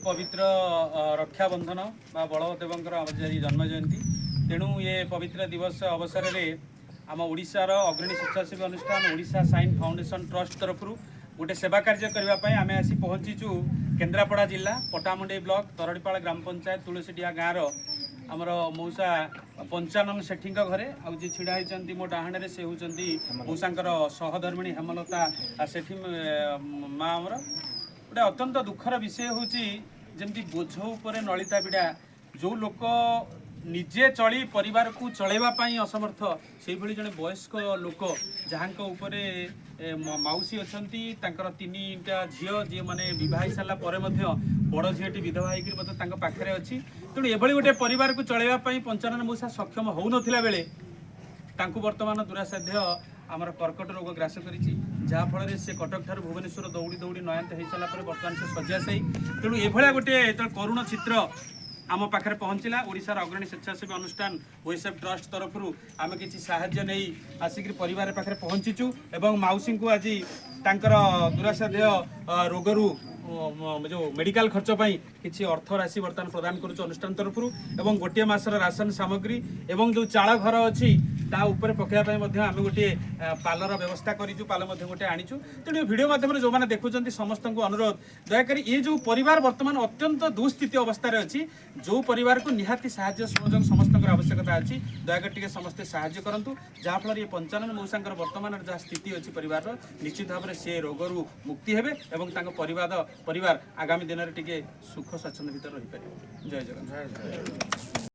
ପବିତ୍ର ରକ୍ଷାବନ୍ଧନ ବା ବଳଦେବଙ୍କର ଆଜି ଜନ୍ମ ଜୟନ୍ତୀ। ତେଣୁ ଏ ପବିତ୍ର ଦିବସ ଅବସରରେ ଆମ ଓଡ଼ିଶାର ଅଗ୍ରଣୀ ସ୍ୱେଚ୍ଛାସେବୀ ଅନୁଷ୍ଠାନ ଓଡ଼ିଶା ସାଇନ୍ ଫାଉଣ୍ଡେସନ ଟ୍ରଷ୍ଟ ତରଫରୁ ଗୋଟେ ସେବା କାର୍ଯ୍ୟ କରିବା ପାଇଁ ଆମେ ଆସି ପହଞ୍ଚିଛୁ କେନ୍ଦ୍ରାପଡ଼ା ଜିଲ୍ଲା ପଟ୍ଟାମୁଣ୍ଡେଇ ବ୍ଲକ ତରଡ଼ିପାଳ ଗ୍ରାମ ପଞ୍ଚାୟତ ତୁଳସୀଡିଆ ଗାଁର ଆମର ମଉସା ପଞ୍ଚାନନ ସେଠୀଙ୍କ ଘରେ। ଆଉ ଯିଏ ଛିଡ଼ା ହେଇଛନ୍ତି ମୋ ଡାହାଣରେ, ସେ ହେଉଛନ୍ତି ମଉସାଙ୍କର ସହଧର୍ମିଣୀ ହେମଲତା ସେଠୀ ମା ଆମର। ଗୋଟେ ଅତ୍ୟନ୍ତ ଦୁଃଖର ବିଷୟ ହେଉଛି, ଯେମିତି ବୋଝ ଉପରେ ନଳିତା ବିଡ଼ା, ଯେଉଁ ଲୋକ ନିଜେ ଚଳି ପରିବାରକୁ ଚଳାଇବା ପାଇଁ ଅସମର୍ଥ, ସେଇଭଳି ଜଣେ ବୟସ୍କ ଲୋକ, ଯାହାଙ୍କ ଉପରେ ମାଉସୀ ଅଛନ୍ତି, ତାଙ୍କର ତିନିଟା ଝିଅ, ଯିଏମାନେ ବିବାହ ହେଇସାରିଲା ପରେ ମଧ୍ୟ ବଡ଼ ଝିଅଟି ବିଧବା ହେଇକରି ମଧ୍ୟ ତାଙ୍କ ପାଖରେ ଅଛି। ତେଣୁ ଏଭଳି ଗୋଟେ ପରିବାରକୁ ଚଳାଇବା ପାଇଁ ପଞ୍ଚାନନ ମଉସା ସକ୍ଷମ ହେଉନଥିଲା ବେଳେ ତାଙ୍କୁ ବର୍ତ୍ତମାନ ଦୁରାସାଧ୍ୟ ଆମର କର୍କଟ ରୋଗ ଗ୍ରାସ କରିଛି, ଯାହାଫଳରେ ସେ କଟକ ଠାରୁ ଭୁବନେଶ୍ୱର ଦୌଡ଼ି ଦୌଡ଼ି ନୟାନ୍ତ ହେଇସାରିଲା ପରେ ବର୍ତ୍ତମାନ ସେ ଶଯ୍ୟାଶାୟୀ। ତେଣୁ ଏଭଳିଆ ଗୋଟିଏ ଯେତେବେଳେ କରୁଣ ଚିତ୍ର ଆମ ପାଖରେ ପହଞ୍ଚିଲା, ଓଡ଼ିଶାର ଅଗ୍ରଣୀ ସ୍ୱେଚ୍ଛାସେବୀ ଅନୁଷ୍ଠାନ ଓଏସ୍ଏଫ୍ ଟ୍ରଷ୍ଟ ତରଫରୁ ଆମେ କିଛି ସାହାଯ୍ୟ ନେଇ ଆସିକରି ପରିବାର ପାଖରେ ପହଞ୍ଚିଛୁ ଏବଂ ମାଉସୀଙ୍କୁ ଆଜି ତାଙ୍କର ଦୁରାସାଧ୍ୟ ରୋଗରୁ ଯେଉଁ ମେଡ଼ିକାଲ ଖର୍ଚ୍ଚ ପାଇଁ କିଛି ଅର୍ଥ ରାଶି ବର୍ତ୍ତମାନ ପ୍ରଦାନ କରୁଛୁ ଅନୁଷ୍ଠାନ ତରଫରୁ ଏବଂ ଗୋଟିଏ ମାସର ରାସନ ସାମଗ୍ରୀ ଏବଂ ଯେଉଁ ଚାଳ ଘର ଅଛି, ତା ଉପରେ ପକାଇବା ପାଇଁ ମଧ୍ୟ ଆମେ ଗୋଟିଏ ପାଲର ବ୍ୟବସ୍ଥା କରିଛୁ, ପାଲ ମଧ୍ୟ ଗୋଟେ ଆଣିଛୁ। ତେଣୁ ଏ ଭିଡ଼ିଓ ମାଧ୍ୟମରେ ଯେଉଁମାନେ ଦେଖୁଛନ୍ତି, ସମସ୍ତଙ୍କୁ ଅନୁରୋଧ, ଦୟାକରି ଏ ଯେଉଁ ପରିବାର ବର୍ତ୍ତମାନ ଅତ୍ୟନ୍ତ ଦୁଃସ୍ଥିତି ଅବସ୍ଥାରେ ଅଛି, ଯେଉଁ ପରିବାରକୁ ନିହାତି ସାହାଯ୍ୟ ସହଯୋଗ ସମସ୍ତଙ୍କର ଆବଶ୍ୟକତା ଅଛି, ଦୟାକରି ଟିକେ ସମସ୍ତେ ସାହାଯ୍ୟ କରନ୍ତୁ, ଯାହାଫଳରେ ଏ ପଞ୍ଚାନନ ମଉସାଙ୍କର ବର୍ତ୍ତମାନର ଯାହା ସ୍ଥିତି ଅଛି ପରିବାରର, ନିଶ୍ଚିତ ଭାବରେ ସେ ରୋଗରୁ ମୁକ୍ତି ହେବେ ଏବଂ ତାଙ୍କ ପରିବାର ଆଗାମୀ ଦିନରେ ଟିକେ ସୁଖ ସ୍ୱାଚ୍ଛନ୍ଦ୍ୟ ଭିତରେ ରହିପାରିବ। ଜୟ ଜଗନ୍ନାଥ।